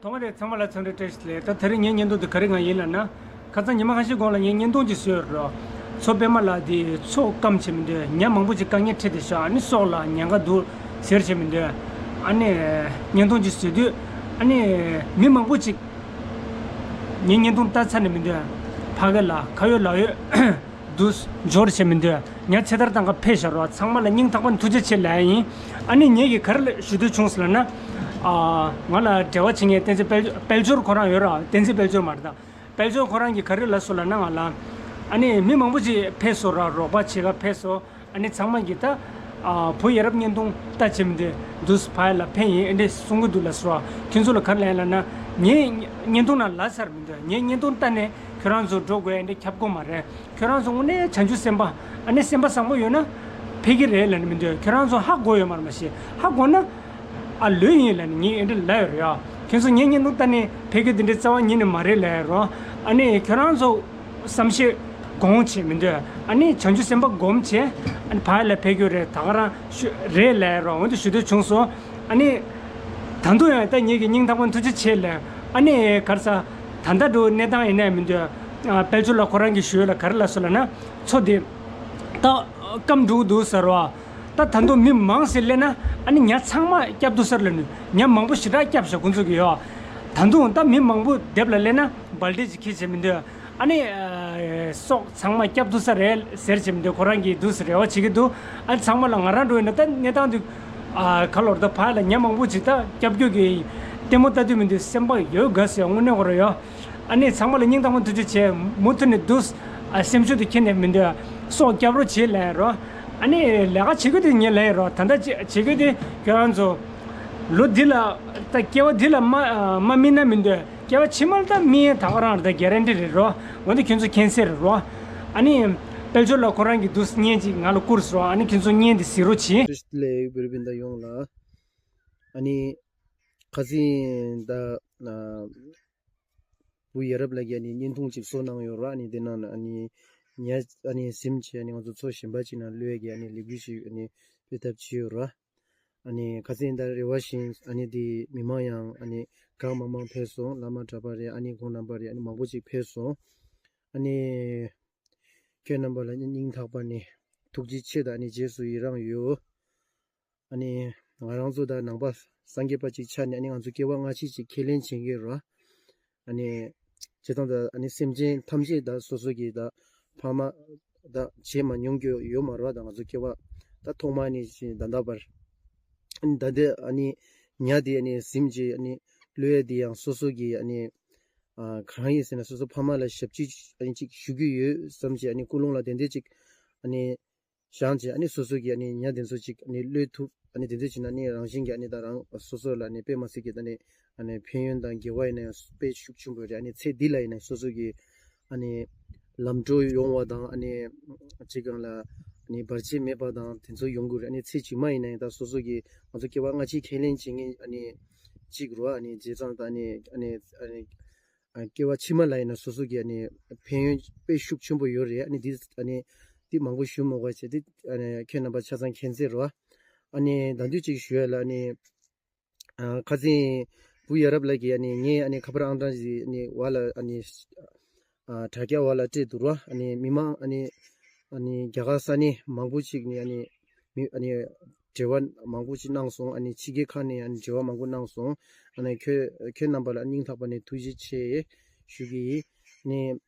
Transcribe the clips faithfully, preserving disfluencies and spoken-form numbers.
ཐོག་མ་རེད། ཚང་མ་ལ་འཚམས་འདྲི་བཀྲ་ཤིས་བདེ་ལེགས། ད་དེ་རིང་ངའི་བརྙན་ཐུང་འདི་ག་རེ་གང་ཡིན་ལབ་ན། ཁ་སང་ཉི་མ་ཁ་ཤས་གོང་ལ་ངས་བརྙན་ཐུང་ཅིག་བཟོས་ཡོད་རེད། མཚོ་པད་མ་ལགས་དེ་མཚོ་སྐམ་བྱས་མི་འདུག་ཉ་མང་པོ་ཅིག་བཀག་ཉར་ཁྲིད་དེ་བཞག་ཨ་ནི་སྲོག་ལ་ཉེན་ཁ་འདུག་ཟེར་བྱས་མི་འདུག་ཨ་ནི་བརྙན་ཐུང་ཅིག་བཟོས་དུས། ཨ་ནི་མི་མང་པོ་ཅིག་ངའི་བརྙན་ཐུང་ལྟ་ཚར་ནས་མི་འདུག་ཕ་གི་ལ་ཁ་ཡོད་ལག་ཡོད། དུ་འབྱོར་བྱེད་མི་འདོད། ཉ་ཚེ་ཐར་བཏང་ག་ཕེབས་བཞག་རོགས། ཚང་མ་ལ་སྙིང་ཐག་པ་ནས་ཐུགས་རྗེ་ཆེ་ལབ་ཡིན། ཨ་ནི་ངེད་ཀྱིས་ག་རེ་ཞུ་འདོད་བྱུང་ཟེར་ལབ་ན། ཨ། ང་ལ་འབྲེལ་བ་བྱེད་མཁན་བསྟན་འཛིན་དཔལ་དཔལ་འབྱོར་ཁོ་རང་ཡོད་ར། བསྟན་འཛིན་དཔལ་འབྱོར་མ་རེད་ད། དཔལ་འབྱོར་ཁོ་རང་གིས་ག་རེ་ལབ་སོང་ལབ་ན་ང་ལ། ཨ་ནི་མི་མང་པོ་ཅིག་ཕེབས་སོང་ར། རོགས་པ་བྱེད་ག་ཕེབས་སོང་། ཨ་ནི་ཚང་མ་གིས་ད། ཨ། བུ་ཡ་རབས་བརྙན་ཐུང་ལྟ་བྱེད་མི་འདོད་འདུག་ཕ་ཡ་ལ་ཕན་ཡིན་ཨེ་འདྲས་གསུང་གི་འདུག་ལབ་སོང་། ཁྱོད་ཚོ་ལ་ག་རེ་ལབ་ཡིན་ལབ་ན། ངའི་བརྙན་ཐུང་ནང་ལབ་ཚར་མི་འདོད། ངའི་བརྙན་ཐུང་ལྟ་ནས་ཁྱོད་རང་ཚོ་འགྲོ་དགོས་ཨེ་འདྲས་ཁྱབ་དགོས་མ་རེད། ཁྱོད་རང་ཚོ་དངོས་གནས་བྱང་ཆུབ་སེམས་དཔའ། ཨ་ནི་སེམས་པ་བཟང་པོ་ཡོད་ན། ཕེབས་ཀྱི་རེད་ལབ་ནས་མི་འདོད། ཁྱོད་རང་ཚོ་ཧ་གོ་ཡོད་མ་རེད་མ་གཞི། ཧ་གོ་ན། ཨ་ལོས་ཡིན་ལབ་ནས་ངས་ཨེ་འདྲ་ལབ་ཡོད་རེད་ཡ། ཁྱོད་ཚོ་ངའི་བརྙན་ཐུང་ལྟ་ནས་ཕེབས་ཀྱི་འདི་འདྲའི་རྩ་བ་ཉིད་ནས་མ་རེད་ལབ་ཡོད་རེད། ཨ་ནི་ཁྱོད་རང་ཚོ་བསམ་ཤེས་དགོངས་བྱས་མི་འདོད། ཨ་ནི་བྱང་ཆུབ་སེམས་དཔའ་སྒོམ་བྱས། ཨ་ནི་ཕ་ཡ་ལ་ཕེབས་ཀྱི་རེད། ད་ག་རང་ཤོད་རེད་ལབ་ཡོད་རེད། འོན་ཏེ་ཞུ་འདོད་བྱུང་སོང་། ཨ་ནི། ད་དུང་ཡང་ད་ངེད་ཀྱི་སྙིང་ཐག་པ་ཐུགས་རྗེ་ཆེ་ལབ། ཨ་ནི་ག་རེ་ཟ། ད་ལྟ་འགྲོ་གནས་སྟངས་ཡིན་ནའི་མི་འདོད། ཨ། དཔལ་འབྱོར་ལགས་ཁོ་རང་གིས་ཞུ་ཡོད་ལ་ག་རེ་ལབ་སོང་ལབ་ན། མཚོ་དེ་ད་སྐམ་འགྲོ་གི་འདུག་ཟེར་བ། ད་ད་དུང་མི་མང་ཙམ་སླེབས་ན་ཨ་ནི་ཉ་ཚང་མ་བསྐྱབ་ཐུབ་ས་རེད་ལབ་ནས། ཉ་མང་པོ་ཞེ་དྲག་བསྐྱབས་ཤག་ཁོང་ཚོ་གིས་ཡོད། ད་དུང་ད་མི་མང་པོ་སྡེབ་ལ་སླེབས་ན་སྦལ་ཏི་ཅིག་འཁྱེར་བྱས་མི་འདོད། ཨ་ནི་ཨ་སྲོག་ཚང་མ་བསྐྱབ་ཐུབ་ས་རེད་ཟེར་བྱས་མི་འདོད། ཁོ་རང་གིས་འདུག་སེ་རེ་བ་བྱེད་ཀྱི་འདུག་ཨ་ནི་ཚང་མ་ལ་ང་རང་འགྲོ་ཡིན་ན་ད་གནས་སྟངས་འདི། ཨ། ག་ལོར་ད་ཕ་ལ་ཉ་མང་པོ་ཅིག་ད་སྐྱབས་བཅོལ་གྱི་ལྟད་མོ་ལྟ་དུས་མི་འདུག་སེམས་པ་ཡོད་དགའ་ཟེར་དངོས་གནས་ཁོ་རང་ཡོད། ཨ་ནི་ཚང་མ་ལ་སྙིང་ཐག་པ་ཐུགས་རྗེ་ཆེ། མུ་མཐུད་ནས་འདུག་ཨ། སེམས་ཤུགས་དེ་ཁྱེར་ནས་མི་འདུག་སྲོག་སྐྱབས་རོགས་བྱེད་ལབ་རོགས། ཨ་ནི་ལས་ཀ་བྱེད་དགོས་དེ་ངས་ལབ་རོགས། ད་ལྟ་བྱེད་དགོས་དེ་ཁྱོད་རང་ཚོ་ལོ་འདི་ལ་ད་སྐྱེ་བ་འདི་ལ་མ་མ་སྨིན་ན་མི་འདོད། སྐྱེ་བ་ཕྱི་མ་ལ་ད་སྨིན་ཡས་ད་ག་རང་རེད། ད་གེ་རན་ཊི་རེད་རོ། འོན་ཏེ་ཁྱོད་ཚོ་མཁྱེན་གསལ་རེད་རོ། ཨ་ནི་དཔལ་འབྱོར་ལགས་ཁོ་རང་གིས་འདུག་སེ་བརྙན་ཅིག་ང་ལ་བསྐུར་སོང་། ཨ་ནི་ཁྱོད་ཚོ་བརྙན་དེ་གཟིགས་རོགས་གྱིས། བཀྲ་ཤིས་བདེ་ལེགས། བོད་རིགས་སྤུན་ཟླ་ཡོངས་ལ། ཨ་ནི་ཁ་སང་ད་ཨ་བུ་ཡ་རབས་ལགས་ཀྱིས་ཨ་ནི་བརྙན་ཐུང་ཅིག་བཟོ་གནང་ཡོད་ར། ཨ་ནི་དེ་ནང་ན་ཨ་ནི་ཉ་ཨ་ནི་ཟིམ་བྱས་ཨ་ནི་ང་ཚོ་མཚོ་གཞན་པ་ཅིག་ནང་གློད་ཡས་ཀྱི་ཨ་ནི་ལས་འགུལ་ཞིག་ཨ་ནི་སྤེལ་ཐབས་བྱས་ཡོད་ར། ཨ་ནི་ཁ་སང་ད་རེ་བ་བཞིན་ཨ་ནི་དེ་མི་མང་ཡང་ཨ་ནི་གང་མང་མང་ཕེབས་སོང་། བླ་མ་གྲྭ་པ་རེད། ཨ་ནི་ཁོང་རྣམ་པ་རེད། ཨ་ནི་མང་པོ་ཅིག་ཕེབས་སོང་། ཨ་ནི་ཁྱེད་རྣམ་པ་ལ་ཨ་ནི་སྙིང་ཐག་པ་ནས་ཐུགས་རྗེ་ཆེ་དང་ཨ་ནི་རྗེས་སུ་ཡི་རང་ཡོད། ཨ་ནི་ང་རང་ཚོ་ད་ནང་པ་སངས་རྒྱས་པ་ཅིག་ཆགས་ནས་ཨ་ནི་ང་ཚོ་སྐྱེ་བ་སྔ་ཕྱི་ཅིག་ཁས་ལེན་བྱེད་ཀྱི་ཡོད་ར། ཨ་ནི་བྱས་ཙང་ད་ཨ་ནི་སེམས་ཅན་ཐམས་ཅད་ད་སོ་སོ་གི་ད་ཕ་མ་ད་བྱས་མ་མྱོང་རྒྱུ་ཡོད་མ་རེད་བ། ད་ང་ཚོ་སྐྱེ་བ་ད་ཐོག་མ་ནས་བྱས་ད་ལྟ་བར། ཨ་ནི་ད་ལྟ་ཨ་ནི་ཉ་དེ་ཨ་ནི་ཟིམ་བྱས་ཨ་ནི་གློད་ཡས་དེ་ཡང་སོ་སོ་གི་ཨ་ནི་ཨ་གང་ཡིན་ཟེར་ན་སོ་སོ་ཕ་མ་ལ་ཞབས་ཕྱི་ཨ་ནི་ཅིག་ཞུ་གི་ཡོད་བསམ་བྱས་ཨ་ནི་ཀུན་སློང་ལ་དེ་འདྲས་ཅིག་ཨ་ནི་བཞག་བྱས་ཨ་ནི་སོ་སོ་གི་ཨ་ནི་ཉ་དེ་ཚོ་ཅིག་ཨ་ནི་གློད་ཐུབ། ཨ་ནི་དེ་འདྲ་བྱས་ན་ཨ་ནི་རང་བཞིན་གྱིས་ཨ་ནི་ད་རང་སོ་སོ་ལ་ཨ་ནི་དཔེ་མ་སྲིད་ཀྱི་ད་ཨ་ནི་ཨ་ནི་ཕན་ཡོན་དང་དགེ་བ་ཡིན་ན་ཡང་དཔེ་ཤུགས་ཆེན་པོ་རེད། ཨ་ནི་ཚེ་འདི་ལ་ཡིན་ན་སོ་སོ་གི་ཨ་ནི་ལམ་འགྲོ་ཡོང་བ་དང་ཨ་ནི་ཅིག་གང་ལ་ཨ་ནི་བར་ཆད་མེད་པ་དང་དེ་ཚོ་ཡོང་གི་རེད། ཨ་ནི་ཚེ་རྗེས་མ་ཡིན་ན་ཡང་ད་སོ་སོ་གི་ང་ཚོ་སྐྱེ་བ་སྔ་ཕྱི་ཁས་ལེན་བྱེད་མཁན་ཨ་ནི་ཅིག་རེད་བ། ཨ་ནི་བྱས་ཙང་ད་ཨ་ནི་ཨ་ནི་ཨ་སྐྱེ་བ་ཕྱི་མ་ལ་ཡིན་ན་སོ་སོ་གི་ཨ་ནི་ཕན་ཡོན་དཔེ་ཤུགས་ཆེན་པོ་ཡོད་རེད། ཨ་ནི་འདི་ཨ་ནི་འདི་མང་པོ་ཞུ་མི་དགོས་བྱས་ཏེ་ཨ་ནི་ཁྱེད་རྣམ་པ་ཆ་ཚང་མཁྱེན་གསལ་རེད་བ། ཨ་ནི་ད་དུས་གཅིག་ཞུ་ཡ་ལ་ཨ་ནི་ཨ་ཁ་སང་བུ་ཡ་རབས་ལགས་ཀྱིས་ཨ་ནི་ངས་ཨ་ནི་ཁ་པར་ཨང་གྲངས་ཅིག་ཨ་ནི་བ་ལ་ཨ་ནི་ཨ་དྲ་རྒྱ་བ་ལ་སྤྲད་འདུག་ར། ཨ་ནི་མི་མང་ཨ་ནི་ཨ་ནི་རྒྱ་གར་ས་གནས་མང་པོ་ཅིག་ནས་ཨ་ནི་མི་ཨ་ནི་འབྲེལ་བ་མང་པོ་ཅིག་གནང་སོང་། ཨ་ནི་ཕྱི་རྒྱལ་ཁག་ནས་ཨ་ནི་འབྲེལ་བ་མང་པོ་གནང་སོང་། ཨ་ནི་ཁྱོད་ཁྱོད་རྣམ་པ་ལ་སྙིང་ཐག་པ་ནས་ཐུགས་རྗེ་ཆེ་ཞུ་གི་ཡིན། ཨ་ནི་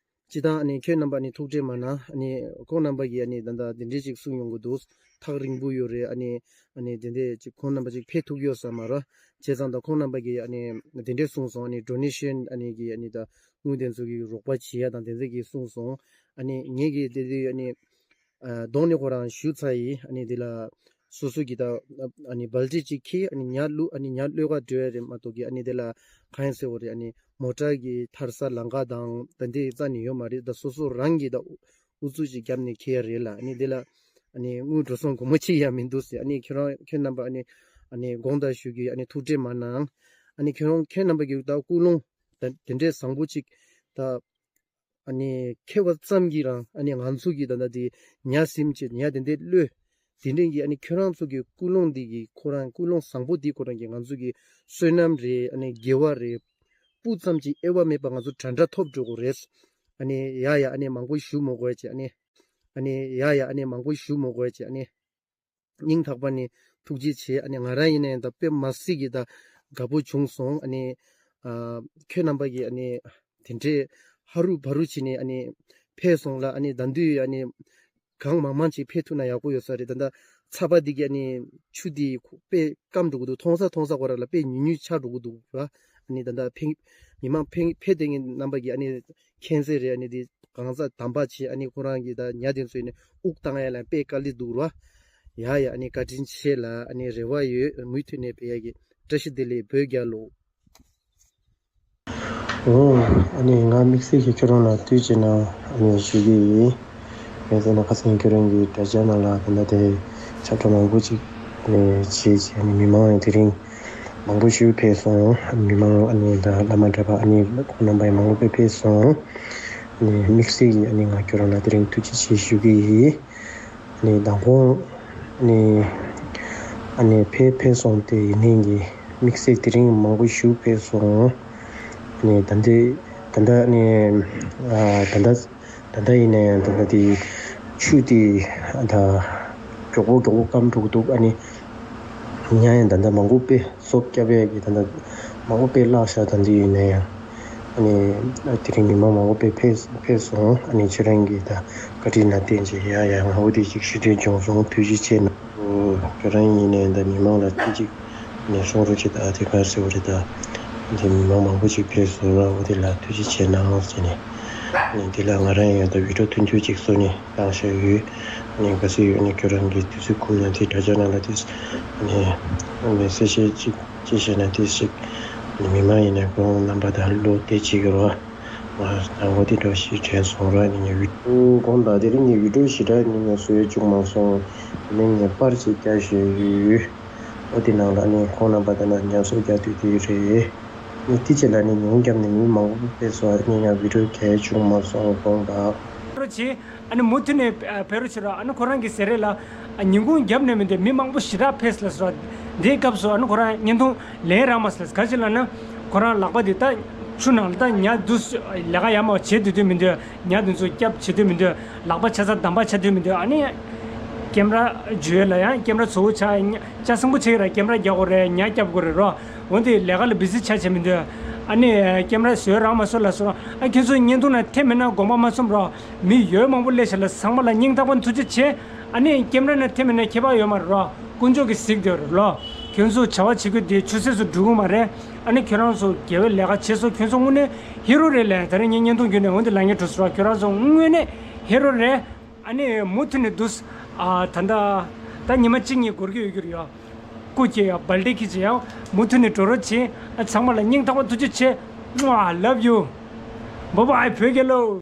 སྤྱིར་བཏང་ཨ་ནི་ཁྱོད་རྣམ་པ་ཨ་ནི་ཐུགས་ཁྲལ་མ་གནང་། ཨ་ནི་ཁོང་རྣམ་པ་གིས་ཨ་ནི་ད་ལྟ་དེ་འདྲས་ཅིག་གསུངས་ཡོང་གི་འདུག་ཐག་རིང་པོ་ཡོད་རེད། ཨ་ནི་ཨ་ནི་དེ་འདྲས་ཅིག་ཁོང་རྣམ་པ་ཅིག་ཕེབས་ཐུབ་ཡོད་ས་མ་རེད། བྱས་ཙང་ད་ཁོང་རྣམ་པ་གིས་ཨ་ནི་དེ་འདྲས་གསུངས་སོང་། ཨ་ནི་ཌོ་ནེ་ཤན་ཨ་ནི་གི་ཨ་ནི་ད་དངུལ་དེ་ཚོ་གི་རོགས་པ་བྱེད་ཡ་དང་དེ་ཚོ་གི་གསུངས་སོང་། ཨ་ནི་ངེད་ཀྱིས་དེ་དུས་ཨ་ནི་ཨ་གདོང་ནས་ཁོ་རང་ཞུས་ཚར་ཡིན། ཨ་ནི་དེ་ལ་སོ་སོ་གི་ད་ཨ་ནི་སྦལ་ཏི་ཅིག་ཁྱེར་ཨ་ནི་ཉ་བླུག་ཨ་ནི་ཉ་གློད་ག་འགྲོ་ཡ་རེད་མ་གཏོགས་གི་ཨ་ནི་དེ་ལ་གང་ཡིན་ཟེར་བ་རེད། ཨ་ནི་མོ་ཊ་གི་ཐར་ས་ལམ་ཁ་དང་ད་འདི་རྩ་ནས་ཡོད་མ་རེད། ད་སོ་སོ་རང་གི་ད་ཨུ་ཚུགས་ཅིག་བརྒྱབ་ནས་ཁྱེར་ཡ་རེད་ལ། ཨ་ནི་དེ་ལ་ཨ་ནི་དངུལ་འགྲོ་སོང་སྒོར་མོ་གཅིག་ཡང་མི་འདུག་ཟེར། ཨ་ནི་ཁྱེད་རང་ཁྱེད་རྣམ་པ་ཨ་ནི་ཨ་ནི་དགོངས་དག་ཞུ་གི། ཨ་ནི་ཐུགས་ཁྲལ་མ་གནང་། ཨ་ནི་ཁྱེད་རང་ཁྱེད་རྣམ་པ་གི་ད་ཀུན་སློང་ད་དེ་འདྲས་བཟང་པོ་ཅིག་ད་ཨ་ནི་མཁས་པ་ཙམ་གྱིས་རང་ཨ་ནི་ང་ཚོ་གི་ད་ལྟ་དེ་ཉ་ཟིམ་བྱེད་ཉ་དེ་འདྲས་གློད། དེ་འདྲས་ཀྱི་ཨ་ནི་ཁྱེད་རང་ཚོ་གི་ཀུན་སློང་འདི་གི་ཁོ་རང་ཀུན་སློང་བཟང་པོ་འདི་ཁོ་རང་གི་ང་ཚོ་གི་བསོད་ནམས་རེད། ཨ་ནི་དགེ་བ་རེད། སྤུ་ཙམ་གྱི་དབྱེ་བ་མེད་པ་ང་ཚོ་འདྲ་འདྲ་ཐོབ་འགྲོ་གི་རེད། ཨ་ནི་ཡ་ཡ་ཨ་ནི་མང་པོ་ཞུ་མི་དགོས་ཅེས་ཨ་ནི། ཨ་ནི་ཡ་ཡ་ཨ་ནི་མང་པོ་ཞུ་མི་དགོས་ཅེས་ཨ་ནི། སྙིང་ཐག་པ་ནས་ཐུགས་རྗེ་ཆེ། ཨ་ནི་ང་རང་ཡིན་ནའི་ད་དཔེ་མ་སྲིད་ཀྱི་ད་དགའ་པོ་བྱུང་སོང་། ཨ་ནི་ཨ་ཁྱོད་རྣམ་པ་གིས་ཨ་ནི་དེ་འདྲའི་ཧ་རུ་བ་རུ་བྱས་ནས་ཨ་ནི་ཕེབས་སོང་ལ། ཨ་ནི་ད་དུང་ཨ་ནི་གང་མང་མང་ཅིག་ཕེབས་ཐུབ་ན་ཡག་པོ་ཡོད་ས་རེད། ད་ད་ཚ་བ་འདི་གི་ཨ་ནི་ཆུ་འདི་དཔེ་སྐམ་འགྲོ་གི་འདུག་མཐོང་ས་མཐོང་ས་ཁོ་ར་ལ་དཔེ་ཉུང་ཉུང་ཆགས་འགྲོ་གི་འདུག་ར། ཨ་ནི་ད་ལྟ་ཕེབས་མི་མང་ཕེབས་ཕེབས་བསྡད་མཁན་རྣམ་པ་གིས་ཨ་ནི་མཁྱེན་གསལ་རེད། ཨ་ནི་འདི་གང་ཟག་དམ་པ་བྱས་ཨ་ནི་ཁོ་རང་གི་ད་ཉ་དེ་ཚོ་ཡིན་ནས་དབུགས་བཏང་ཡ་ལ་དཔེ་དཀའ་ལས་འདུག་ར། ཡ་ཡ་ཨ་ནི་བཀའ་དྲིན་ཆེ་ལ། ཨ་ནི་རེ་བ་ཡོད། མུ་མཐུད་ནས་ཕེབས་ཡ་གི། བཀྲ་ཤིས་བདེ་ལེགས། བོད་རྒྱལ་ལོ། ཨོ། ཨ་ནི་ང་དམིགས་བསལ་གྱིས་ཁྱོད་རང་ལ་ཐུགས་རྗེ་གནང་ཨ་ནི་ཞུ་གི་ཡིན། དེ་ཚོ་ནི་ཁ་སང་ཁྱོད་རང་གི་དྲ་རྒྱ་ནང་ལ་ད་ལྟ་དེ་ཁྱབ་བསྒྲགས་མང་པོ་ཅིག་ནས་བྱས་བྱས་ནས་མི་མང་ཡང་དེ་རིང་མང་པོ་ཞིག་ཕེབས་སོང་། མི་མང་ཨ་ནི་ད་བླ་མ་གྲྭ་པ་ཨ་ནི་ཁོང་རྣམ་པ་ཡང་མང་པོ་ཕེབས་སོང་། ཨ་ནི་དམིགས་བསལ་གྱིས་ཨ་ནི་ང་ཁྱོད་རང་ལ་དེ་རིང་ཐུགས་རྗེ་ཆེ་ཞུ་གི་ཡིན། ཨ་ནི་མདང་དགོང་ཨ་ནི་ཨ་ནི་ཕེབས་ཕེབས་སོང་སྟེ་ཡིན་ནའི་གི་དམིགས་བསལ་དེ་རིང་མང་པོ་ཞིག་ཕེབས་སོང་། ཨ་ནི་ད་ལྟ་ད་ལྟ་ཨ་ནི་ཨ་ད་ལྟ། ད་ལྟ་ཡིན་ནའི་ད་ལྟ་དེ་ཆུ་དེ་ད་མགྱོགས་པོ་མགྱོགས་པོ་སྐམ་འགྲོ་གི་འདུག་ཨ་ནི་ཉ་ཡང་ད་ལྟ་མང་པོ་དཔེ་སོ་བརྒྱབ་ཡས་ཀྱི་ད་ལྟ་མང་པོ་དཔེ་བརླག་ཤག་ད་ལྟ་ཡིན་ནའི་ཡང་ཨ་ནི་དེ་རིང་མི་མང་མང་པོ་དཔེ་ཕེབས་ཕེབས་སོང་། ཨ་ནི་ཁྱེད་རང་གིས་ད་བཀའ་དྲིན་ལ་བརྟེན་བྱས་ཡ་ཡ་ང་འོ་དེ་ཅིག་ཞུ་འདོད་བྱུང་སོང་། ཐུགས་རྗེ་ཆེ་གནང་། ཁྱོད་རང་ཡིན་ནའི་ད་མི་མང་ལ་ཐུགས་རྗེ་ནས་གསུང་རོགས་བྱེད། ད་དེ་ག་རེ་ཟེར་བ་རེད། ད་དེ་མི་མང་མང་པོ་ཅིག་ཕེབས་སོང་ར། འོ་དེ་ལ་ཐུགས་རྗེ་ཆེ་གནང་ཟེར་ནས། ཨ་ནི་དེ་ལ་ང་རང་ཡང་ད་བི་ཌིའོ་ཐུང་ཐུང་ཅིག་བཟོ་ནས་བཏང་བཞག་ཡོད། ཨ་ནི་ག་ཚོད་ཡོད་ནི་ཁྱོད་རང་གིས་དུས་ཚོད་ཁུར་ན་དེ་དྲ་རྒྱ་ནང་ལ་དེ་ཨ་ནི་ཨ་ནི་གསལ་བཤད་ཅིག་ཅིག་བྱས་ན་དེ་ཞིག་ཨ་ནི་མི་མང་ཡིན་ན་ཁོང་རྣམ་པ་ད་བློ་བདེ་བྱེད་ཀྱི་རོགས། ང་ད་འོ་དེ་འདྲ་ཞིག་དྲན་སོང་ར། ཨ་ནི་ངས་བི་ཌིའོ་དགོངས་དག་དེ་རིང་ངས་བི་ཌིའོ་ཞེ་དྲག་ནི་ངས་བཟོ་ཡ་བྱུང་མ་སོང་། དེ་ནས་ངས་པར་ཅིག་བརྒྱབ་བཞག་ཡོད། འོ་དེ་ནང་ལ་ནི་ཁོང་རྣམ་པ་དེ་ན་ཉམས་གསོ་རྒྱག་དུས་དེ་རེད། ནི་དེ་རྗེས་ལ་ནི་ཉུང་བརྒྱབ་ནས་མི་མང་པོ་ཕེབས་སོང་། ཨ་ནི་ཡང་བི་ཌིའོ་གལ་བྱུང་མ་སོང་དགོངས་དག། རོ་ཆེ། ཨ་ནི་མུ་མཐུད་ནས་ཨ་ཕེབས་རོགས་བྱེད་རོགས། ཨ་ནི་ཁོ་རང་གི་ཟེར་རེད་ལ། ཨ་ཉིན་གུང་བརྒྱབ་ནས་མི་འདུག་མི་མང་པོ་ཞེ་དྲག་ཕེབས་ལ་སོ། དེའི་སྐབས་སུ་ཨ་ནི་ཁོ་རང་བརྙན་ཐུང་ལེན་རག་མ་སོང་། ག་ཅི་ལབ་ན། ཁོ་རང་ལག་པ་འདི་ད་ཆུ་ནང་ལ་ད་ཉ་འདུག་ལས་ཀ་ཡག་མོ་བྱེད་སྡོད་དུས་མི་འདུག་ཉ་འདི་ཚོ་སྐྱབས་བྱེད་དུས་མི་འདུག་ལག་པ་ཆ་ཚང་འདམ་པ་ཆགས་དུས་མི་འདུག་ཨ་ནི་ཀེམ་ར་འཇུ་ཡས་ལ་ཡང་ཀེམ་ར་གཙོ་བོ་ཆགས། ཉ་ཆ་ཚང་པོ་ཆེ་ར་ཀེམ་ར་རྒྱག་དགོས་རེད། ཉ་སྐྱབས་དགོས་རེད་རོ། འོན་ཏེ་ལས་ཀ་ལ་བི་ཟི་ཆགས་བྱེད་མི་འདུག་ཨ་ནི་ཀེམ་ར་བཟོས་རག་མ་སོང་ལ་སོང་། ཨ་ཁྱོད་ཚོ་བརྙན་ཐུང་ནང་ཐེབས་མེད་ན་དགོངས་པ་མ་ཚོམ་རོགས། མི་ཡོད་མང་པོ་སླེབས་ཤག་ལ། ཚང་མ་ལ་སྙིང་ཐག་པ་ཐུགས་རྗེ་ཆེ། ཨ་ནི་ཀེམ་ར་ནང་ཐེབས་མེད་ན་ཁྱད་པར་ཡོད་མ་རེད་རོ། དཀོན་མཆོག་གིས་གཟིགས་བསྡད་རེད་ལོ། ཁྱོད་ཚོ་བྱ་བ་བྱེད་རྒྱུ་དེ་ཆུད་ཟོས་སུ་འགྲོ་གི་མ་རེད། ཨ་ནི་ཁྱོད་རང་ཚོ་དགེ་བའི་ལས་ཀ་བྱེད་སོང་། ཁྱོད་ཚོ་དངོས་གནས་ཧི་རོ་རེད་ལ། ད་རིང་ངས་བརྙན་ཐུང་བརྒྱུད་ནས་འོན་ཏེ་ལབ་མཁན་འགྲོ་སོང་རོ། ཁྱོད་རང་ཚོ་དངོས་གནས་ཧི་རོ་རེད། ཨ་ནི་མུ་མཐུད་ནས་འདུག་ཨ་ད་ལྟ་ད་ཉི་མ་གཅིག་གཉིས་འགོར་གྱི་ཡོད་ཀྱི་རེད་ཡ། སྐུ་སྐྱེ་ཡ་བལ་ཏེ་ཁྱི་ཆེ་ཡ། མུ་མཐུད་ནས་འགྲོ་རོགས་བྱེད། ཨ་ཚང་མ་ལ་སྙིང་ཐག་པ་ཐུགས་རྗེ་ཆེ། Mwah, love you. Bye bye བོད་རྒྱལ་ལོ།